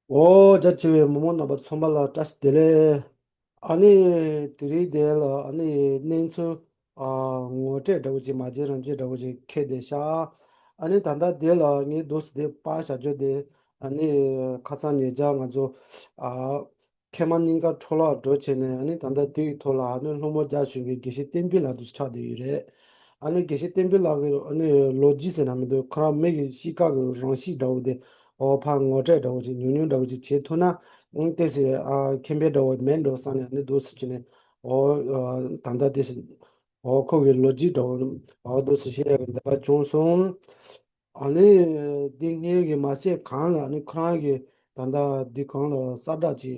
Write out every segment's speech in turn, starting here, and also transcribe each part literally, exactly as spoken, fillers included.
འོ། རྒྱ་ཆེ་བའི་མི་མང་རྣམ་པ་ཚང་མ་ལ་བཀྲ་ཤིས་བདེ་ལེགས། ཨ་ནི་དེ་རིང་དེ་ལ་ཨ་ནི་གནས་ཚུལ་ཨ་ངོ་སྤྲོད་འདྲ་བོ་ཅིག་མ་བརྗེད་རང་བརྗེད་འདྲ་བོ་ཅིག་འཁེལ་བསྡད་ཤག་ཨ་ནི་ད་ལྟ་དེ་ལ་ངས་འདུག་སེ་དེ་པར་བཞག་རྒྱུ་དེ། ཨ་ནི་ཁ་སང་ཉེ་ཆར་ང་ཚོ་ཨ་མཁལ་མ་སྙིང་ག་འཕྲོ་བརླག་འགྲོ་བྱས་ནས། ཨ་ནི་ད་ལྟ་དེ་ཡི་ཐོག་ལ་ཨ་ནི་སློང་མོ་རྒྱག་བཞིན་པའི་དགེ་བཤེས་བསྟན་འཕེལ་ལགས་འདུག་སེ་ཆགས་བསྡད་ཡོད་རེད། ཨ་ནི་དགེ་བཤེས་བསྟན་འཕེལ་ལགས་ཀྱི་ཨ་ནི་ལོ་རྒྱུས་ཟེར་ན་མི་འདུག་ཁོ་རང་མི་གི་གཤིས་ཀ་གི་རང་གཤིས་འདྲ་བོ་དེ། འོ་ཕར་ངོ་སྤྲོད་འདྲ་བོ་ཅིག་ཉུང་ཉུང་འདྲ་བོ་ཅིག་བྱེད་ཐུབ་ན། ཨང་ཏོག་ཙམ་ཨ་ཁེ་ཕན་འདྲ་བོ་མེད་འགྲོ་བསམ་ནས་ཨ་ནི་འདུག་སེ་བྱས་ནས། འོ་ཨ་ད་ལྟ་ཏོག་ཙམ་འོ་ཁོ་གི་ལོ་རྒྱུས་འདྲ་བོ་འོ་འདུག་སེ་བཤད་ཡག་གི་འདོད་པ་བྱུང་སོང་། ཨ་ནི་འདི་སྔོན་གྱི་མ་བཤད་གོང་ལ་ཨ་ནི་ཁོ་རང་གི་ད་ལྟ་འདི་གོང་ལ་གསལ་བསྒྲགས་ཅིག་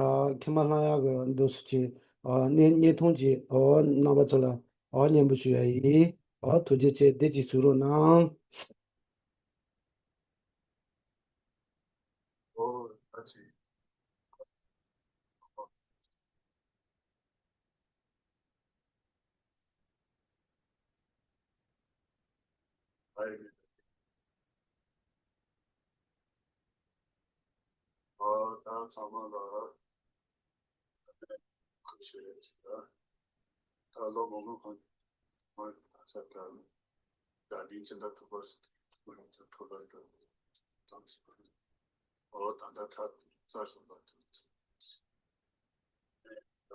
ཨ་མཁལ་མ་བླང་ཡག་གི་འདུག་སེ་ཅིག་ཨ་བརྙན་བརྙན་ཐུང་ཅིག་འོ་རྣམ་པ་ཚོ་ལ་འོ་སྙན་པོ་ཞུ་ཡ་ཡིན། འོ་ཐུགས་རྗེ་ཆེ། བདེ་སྐྱིད་གཟིགས་རོགས་གནང་། ཨོ། ད་ཅི། ཨ་ཡེ། ཨོ། ད་ཚང་མ་ལ། ཁུ་ཤེ་རེ་ཅི་ད། ད་ལོ་མང་པོ་གོང་མ་ས་ད་ད་དིང་ཅི་འདྲ་ཐུག་པ་སི་ཐུག་པ་ཡོང་ཚ་ཐུག་པ་འདྲ་དང་སི་པ་ཨོ་ད་ད་ཐ་ས་སོ་པ་ཐུག་ཚ་ད་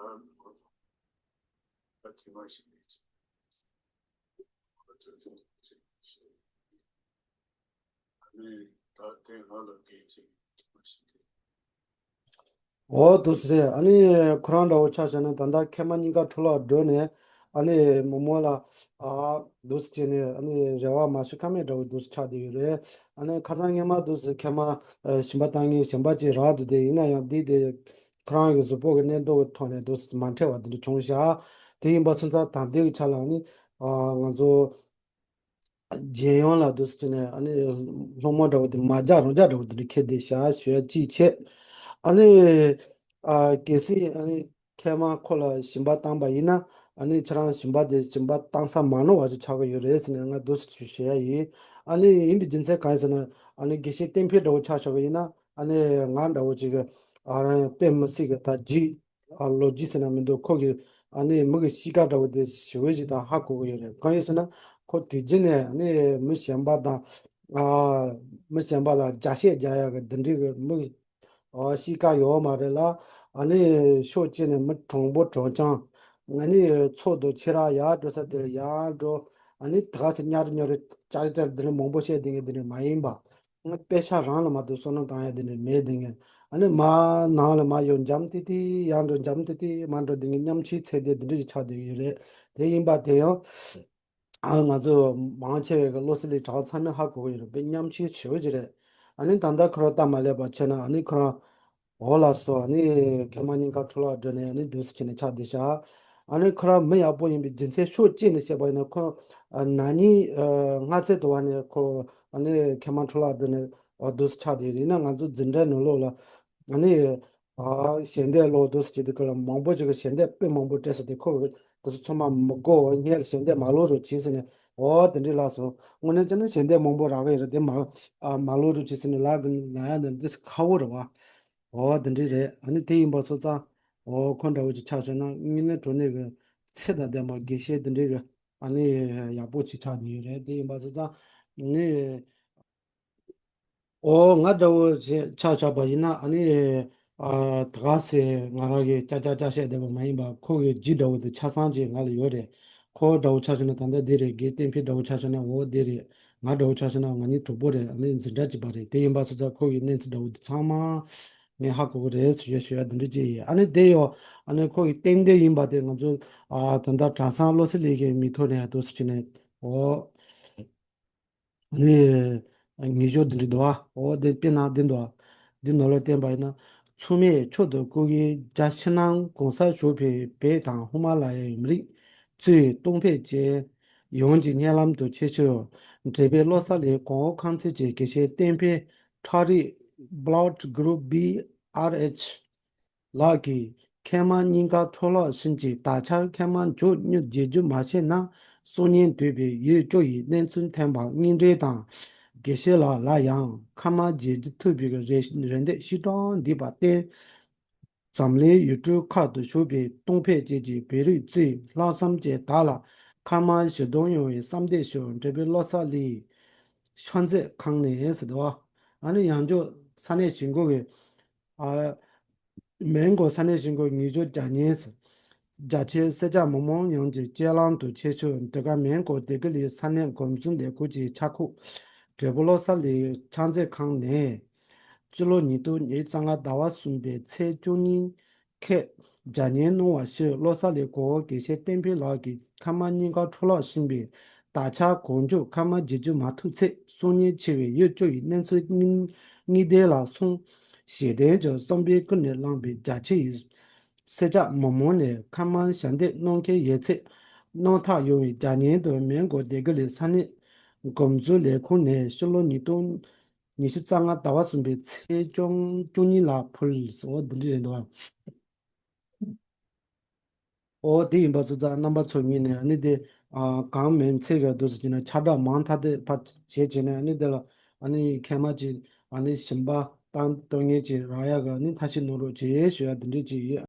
ད་ཁྱི་མ་ཤི་མེད་ཅི་ཁོ་ཚོ་ཚོ་ཚོ་ཨ་ནི་ད་དེ་ང་ལ་དགེ་ཚིག་གི་མ་ཤི་དེ། འོ་འདུག་སེ་རེད། ཨ་ནི་ཁོ་རང་འདྲ་བོ་ཆ་བཞག་ན་ད་ལྟ་མཁལ་མ་སྙིང་ག་འཕྲོ་བརླག་འགྲོ་ནས། ཨ་ནི་མི་མོ་ལ་ཨ་འདུག་སེ་བྱས་ནས་ཨ་ནི་རེ་བ་མ་ཞུ་ཀ་མེད་འདྲ་བོ་འདུག་སེ་ཆགས་བསྡད་ཡོད་རེད། ཨ་ནི་ཁ་སང་སྔོན་མ་འདུག་སེ་མཁལ་མ་ཨ་ཞིམ་པ་བཏང་མཁན་གཞན་པ་ཅིག་རག་འདུག་དེ་ཡིན་ན་ཡང་འདི་དེ་ཁོ་རང་གི་གཟུགས་པོ་གི་གནས་སྟངས་ཀྱི་ཐོག་ནས་འདུག་སེ་མ་འཕྲད་པ་དེ་འདྲ་བྱུང་ཤག་དེ་ཡིན་པ་སོང་ཙང་ད་ལྟའི་གི་ཆ་ལ་ཨ་ནི་ཨ་ང་ཚོ། རྒྱལ་ཡོངས་ལ་འདུག་སེ་བྱས་ནས་ཨ་ནི་སློང་མོ་འདྲ་བོ་དེ་མ་རྒྱག་རང་རྒྱག་འདྲ་བོ་དེ་འདྲ་འཁེལ་བསྡད་ཤག་ཞུ་ཡ་གཅིག་བྱས། ཨ་ནི་ཨ་གལ་སྲིད་ཨ་ནི་མཁལ་མ་ཁོ་ལ་ཞིམ་པ་བཏང་པ་ཡིན་ན། ཨ་ནི་ཁྱེད་རང་ཞིམ་པ་དེ་ཞིམ་པ་བཏང་ས་མ་ནོར་བ་ཞིག་ཆགས་ཀྱི་ཡོད་རེད་ཟེར་ནས་ང་འདུག་སེ་ཞུ་ཞུ་ཡ་ཡིན། ཨ་ནི་ཡིན་པའི་རྒྱུ་མཚན་གང་ཡིན་ཟེར་ན། ཨ་ནི་དགེ་བཤེས་བསྟན་འཕེལ་འདྲ་བོ་ཆ་བཞག་པ་ཡིན་ན། ཨ་ནི་ང་འདྲ་བོ་ཅིག་གི་ཨ་རང་དཔེ་མི་སྲིད་གི་ད་རྒྱུས། ཨ་ལོ་རྒྱུས་ཟེར་ན་མི་འདུག་ཁོ་གི་ཨ་ནི་མི་གི་གཤིས་ཀ་འདྲ་བོ་དེ་ཞེ་པོ་ཞིག་ད་ཧ་གོ་གི་ཡོད་རེད། གང་ཡིན་ཟེར་ན་ཁོ་དུས་རྒྱུན་ནས་ཨ་ནི་མི་གཞན་པ་དང་ཨ་མི་གཞན་པ་ལ་རྒྱ་བཤད་རྒྱག་ཡག་གི་འདི་འདྲའི་གི་མི་གི་ཨ་གཤིས་ཀ་ཡོད་མ་རེད་ལ། ཨ་ནི་ཕྱོགས་གཅིག་ནས་མི་དྲང་པོ་དྲང་རྐྱང་། ཨ་ནི་ཚོགས་འདུ་ཆེ་ར་ཡར་འགྲོ་ས་དེ་ལ་ཡར་འགྲོ། ཨ་ནི་ད་ག་ཚོད་ཉར་ཉོར་ཅར་ཅར་འདི་འདྲ་མང་པོ་བཤད་བསྡད་མཁན་འདི་འདྲ་མ་ཡིན་པ། ང་དཔེ་ཆ་རང་ལ་མ་གཏོགས་བསམ་བློ་བཏང་ཡ་དེ་འདྲ་མེད་དེ་ངས། ཨ་ནི་མར་ནང་ལ་མར་ཡོང་འཇམ་ཏིག་ཏིག་ཡར་འགྲོ་འཇམ་ཏིག་ཏིག་མར་འགྲོ་དེ་ངས་མཉམ་ཆུང་ཚད་དེ་དེ་འདྲ་ཞིག་ཆགས་བསྡད་ཡོད་རེད། དེ་ཡིན་པ་དེ་ཡང་ཨ་ང་ཚོ་མང་ཆེ་བའི་གི་བློ་གསལ་ལས་དྲག་ཚང་མས་ཧ་གོ་གི་ཡོད་རེད། དཔེ་མཉམ་ཆུང་ཆེ་བོ་ཅིག་རེད། ཨ་ནི་ད་ལྟ་ཁོ་རང་སྟབས་མ་ལེགས་པ་བྱས་ན་ཨ་ནི་ཁོ་རང་འོ་ལགས་སོ། ཨ་ནི་མཁལ་མ་སྙིང་ག་འཕྲོ་བརླག་འགྲོ་ནས་ཨ་ནི་འདུག་སེ་བྱས་ནས་ཆགས་བསྡད་ཤག་ཨ་ནི་ཁོ་རང་མི་ཡག་པོ་ཡིན་པའི་རྒྱུ་མཚན་ཕྱོགས་གཅིག་ནས་བཤད་པ་ཡིན་ན། ཁོ་ཨ་ན་ནིང་ཨ་སྔ་ཚོད་དུ་བ་ནས་ཁོ་ཨ་ནི་མཁལ་མ་འཕྲོ་བརླག་འགྲོ་ནས་འོ་འདུག་སེ་ཆགས་བསྡད་ཡོད་རེད། ཡིན་ན་ང་ཚོ་འཛིན་གྲྭའི་ནང་ལོགས་ལ་ཨ་ནི་ཨ་ཞལ་འདེབས་ལོག་འདུག་སེ་བྱེད་དུས་སྐབས་ལ་མང་པོ་ཅིག་གིས་ཞལ་འདེབས་དཔེ་མང་པོ་སྤྲད་སོང་སྟེ། ཁོ་གིས་དེ་ཚོ་ཚང་མ་མི་དགོས། སྔོན་ལ་ཞལ་འདེབས་མ་ལོག་རོགས་གྱིས་ཟེར་ནས། འོ་དེ་འདྲའི་ལབ་སོང་། དངོས་གནས་བྱས་ན་ཞལ་འདེབས་མང་པོ་རག་གི་ཡོད་རེད་དེ། མ་ཨ་མ་ལོག་རོགས་གྱིས་ཟེར་ནས་ལབ་གི་ལབ་ཡ་འདི་འདི་ཁག་པོ་རེད་བ། འོ་དེ་འདྲའི་རེད། ཨ་ནི་དེ་ཡིན་པ་སོང་ཙང་འོ་ཁོ་འདྲ་བོ་ཅིག་ཆགས་སོང་ན་དངོས་གནས་དྲང་གནས་ཀྱི་ཚད་དང་ལྡན་པ་དགེ་བཤེས་དེ་འདྲའི་གི་ཨ་ནི་ཡག་པོ་ཅིག་ཆགས་ནས་ཡོད་རེད། དེ་ཡིན་པ་སོང་ཙང་ནི། འོ་ང་འདྲ་བོ་ཞིག་ཆ་བཞག་པ་ཡིན་ན། ཨ་ནི་ཨ་ད་ག་སེ་ང་རང་གིས་ཅག་ཅག་ཅག་བཤད་བསྡད་པ་མ་ཡིན་པ། ཁོ་གི་རྒྱུས་འདྲ་བོ་དེ་ཆ་ཚང་ཅིག་ང་ལ་ཡོད་རེད། ཁོ་འདྲ་བོ་ཆ་བཞག་ན་ད་ལྟ་འདི་རེད། དགེ་བསྟན་འཕེལ་འདྲ་བོ་ཆ་བཞག་ན་འོ་འདི་རེད། ང་འདྲ་བོ་ཆ་བཞག་ན་ང་གཉིས་གྲོགས་པོ་རེད། ཨ་ནི་འཛིན་གྲྭ་གཅིག་པ་རེད། དེ་ཡིན་པ་སོང་ཙང་ཁོ་གི་གནས་ཚུལ་འདྲ་བོ་དེ་ཚང་མ་ངས་ཧ་གོ་གི་རེད་ཟེར་ཞུ་ཡ་ཞུ་ཡ་འདི་འདྲ་ཅིག་ཡིན། ཨ་ནི་དེ་ཡོད། ཨ་ནི་ཁོ་གི་གཏན་གཏན་ཡིན་པ་དེ་ང་ཚོ་ཨ་ད་ལྟ་གྲྭ་ཚང་བློ་གསལ་ལས་ཀྱི་མིང་ཐོག་ནས་འདུག་སེ་བྱས་ནས། འོ། ནི་ངེས་ཤོག་འདི་འདྲ་འདུག་ཨ། འོ་དེ་དཔེར་ན་འདི་འདུག་ཨ། འདི་ནང་ལ་བསྟན་པ་ཡིན་ན། མཚུངས་མེད་མཆོག་ཏུ་བཀུར་མཁན་རྒྱ་ཕྱི་ནང་གང་སར་བཞུགས་པའི་བོད་དང་ཧི་མ་ལ་ཡའི་མི་རིགས་གཙོས་གཏོང་ཕོད་ཅན་ཡོངས་ཀྱི་སྨོན་ལམ་དུ་ཆེད་ཞུ། འབྲེལ་པའི་བློ་གསལ་ལས་གོང་འོག་ཁང་ཚན་གྱི་དགེ་བཤེས་བསྟན་འཕེལ་ཁྲག་རིགས་Blood Group B R H ལགས་ཀྱིས་མཁལ་མ་སྙིང་ག་འཕྲོ་བརླག་བཞིན་གྱི་དག་ཆར་མཁལ་མ་མགྱོགས་མྱུར་བརྗེ་བཅོས་མ་བྱས་ན་གསོན་ཉེན་དོད་པའི་ཡུལ་སྐྱོ་ཡི་གནས་ཚུལ་ཐོན་པར་སྙིང་རེ་དང་ དགེ་བཤེས་ལགས་ལ་ཡང་མཁའ་དམར་མཇལ་ཐུབ་པའི་རེ་རེ་འདོད་ཤིན་ཏུ་ལྡན་པར་བརྟེན། འཛམ་གླིང་ཡུལ་གྲུ་ཁག་ཏུ་བཞུགས་པའི་གཏོང་ཕེབས་བཅས་ཀྱི་བོད་རིགས་གཙོས་ལྷག་བསམ་ཅན་དག་ལ་མཁའ་དམར་ཞལ་གདམས་ཡོང་བའི་བསམ་འདུན་ཞུ། འབྲས་སྤུངས་བློ་གསར་གླིང་ཕྱག་མཛོད་ཁང་ནས་ཟེར་འདུག་ཨ་ནི་ཡང་བསྐྱར་ས་གནས་གཞིས་འགོ་གི་ཨ། མོན་གྷོ་ས་གནས་གཞིས་འགོ་ཉི་ཤུ་གྱ་གཉིས། རྒྱ་ཆེའི་སེར་སྐྱ་མི་མང་ཡོངས་ཀྱི་སྤྱན་ལམ་དུ་ཆེད་ཞུ། འདི་ག་མོན་གྷོ་སྡེ་དགེ་གླིང་ས་གནས་འགོ་འཛིན་ལས་ཁུངས་ཀྱི་ཕྱག་ཁོག་འབྲས་སྤུངས་བློ་གསར་གླིང་ཕྱག་མཛོད་ཁང་ནས། སྤྱི་ལོ་ཉིས་སྟོང་ཉི་ཤུ་རྩ་ལྔ་ཟླ་བ་གསུམ་པའི་ཚེས་བཅུ་གཉིས་ཁ་སྦྱར་ཉན་གནང་བ་ཞུ། བློ་གསར་གླིང་གོ་དགེ་བཤེས་བསྟན་འཕེལ་ལགས་ཀྱིས་མཁའ་དམར་སྙིང་གར་འཕྲོ་བརླག་ཕྱིན་པའི་དར་ཆ་གང་མགྱོགས་མཁའ་དམར་མཇལ་རྒྱུ་མ་ཐུབ་ཚེ་སྲོག་ཉེན་ཆེ་བའི་ཡུལ་བཅུ་ཡི་གནས་ཚུལ་དངོས་དངོས་དེ་ལ་སོང་། ཞེ་བདུན་གྱི་བསམ་པའི་ཀུན་ནས་བསླངས་པའི་རྒྱ་ཆེ་ཡི་སེར་སྐྱ་མི་མང་ནས་མཁའ་དམར་ཞལ་འདེབས་གནང་མཁན་ཡོད་ཚད་རྣམ་ཐར་ཡོང་བའི་རྒྱ་ཉན་དུ་མོན་གྷོ་སྡེ་དགེ་གླིང་ས་གནས་འགོ་འཛིན་ལས་ཁུངས་ནས་ཕྱི་ལོ་ཉིས་སྟོང་ཉི་ཤུ་རྩ་ལྔ་ཟླ་བ་གསུམ་པའི་ཚེས་བཅུ་གཉིས་ལ་ཕུལ་སོ་འདི་འདྲ་རེད་འདུག་ཨོ་དེ་ཡིན་པ་ཚོ་ཙང་རྣམ་པ་ཚོ་ངོས་ནས་ཨ་ནི་དེ་ཨ་གང་མིན་ཚིག་ག་འདུག་ཟེར་གྱི་ན་ཁྱབ་བསྒྲགས་མང་ཐག་དེ་ཕ་བྱས་བྱས་ནས་ཨ་ནི་དེ་ལ་ཨ་ནི་མཁལ་མ་ཅིག་ཨ་ནི་ཞིམ་པ་བཏང་གཏོང་ངེས་ཅིག་རག་ཡག་གི་ཨ་ནི་ཐབས་ཤེས་གནང་རོགས་བྱེད་ཞུ་ཡ་དེ་འདྲས་ཅིག་ཡིན།